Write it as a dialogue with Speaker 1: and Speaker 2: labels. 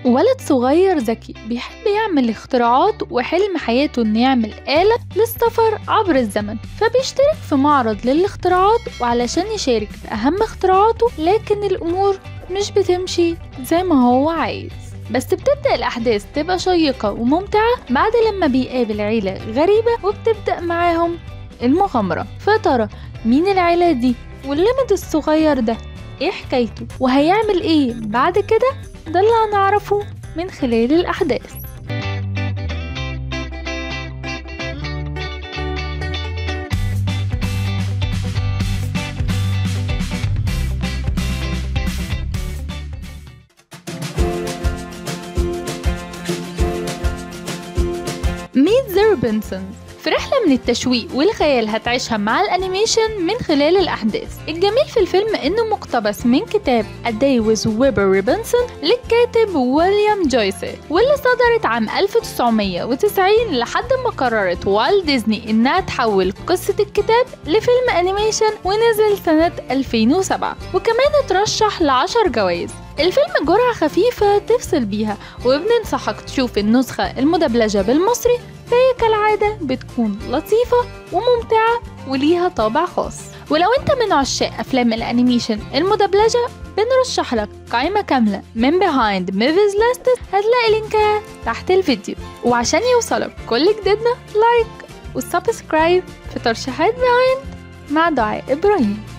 Speaker 1: ولد صغير ذكي بيحب يعمل اختراعات، وحلم حياته انه يعمل آلة للسفر عبر الزمن، فبيشترك في معرض للاختراعات وعلشان يشارك بأهم اختراعاته، لكن الأمور مش بتمشي زي ما هو عايز. بس بتبدأ الأحداث تبقى شيقة وممتعة بعد لما بيقابل عيلة غريبة وبتبدأ معاهم المغامرة. فترى مين العيلة دي؟ واللمد الصغير ده ايه حكايته؟ وهيعمل ايه بعد كده؟ ده اللي هنعرفه من خلال الأحداث. Meet the Robinsons في رحلة من التشويق والخيال هتعيشها مع ال animation من خلال الأحداث. الجميل في الفيلم إنه مقتبس من كتاب A Day with Webber Robinson للكاتب ويليام جويس، واللي صدرت عام 1990 لحد ما قررت والت ديزني إنها تحول قصة الكتاب لفيلم animation، ونزل سنة 2007، وكمان اترشح ل10 جوائز. الفيلم جرعة خفيفة تفصل بيها، وبننصحك تشوف النسخة المدبلجة بالمصري، فهي كالعادة بتكون لطيفة وممتعة وليها طابع خاص. ولو انت من عشاق افلام ال animation المدبلجة بنرشح لك قائمة كاملة من Behind Movies List، هتلاقي link ها تحت الفيديو. وعشان يوصلك كل جديدنا like وال subscribe في ترشيحات Behind مع دعاء إبراهيم.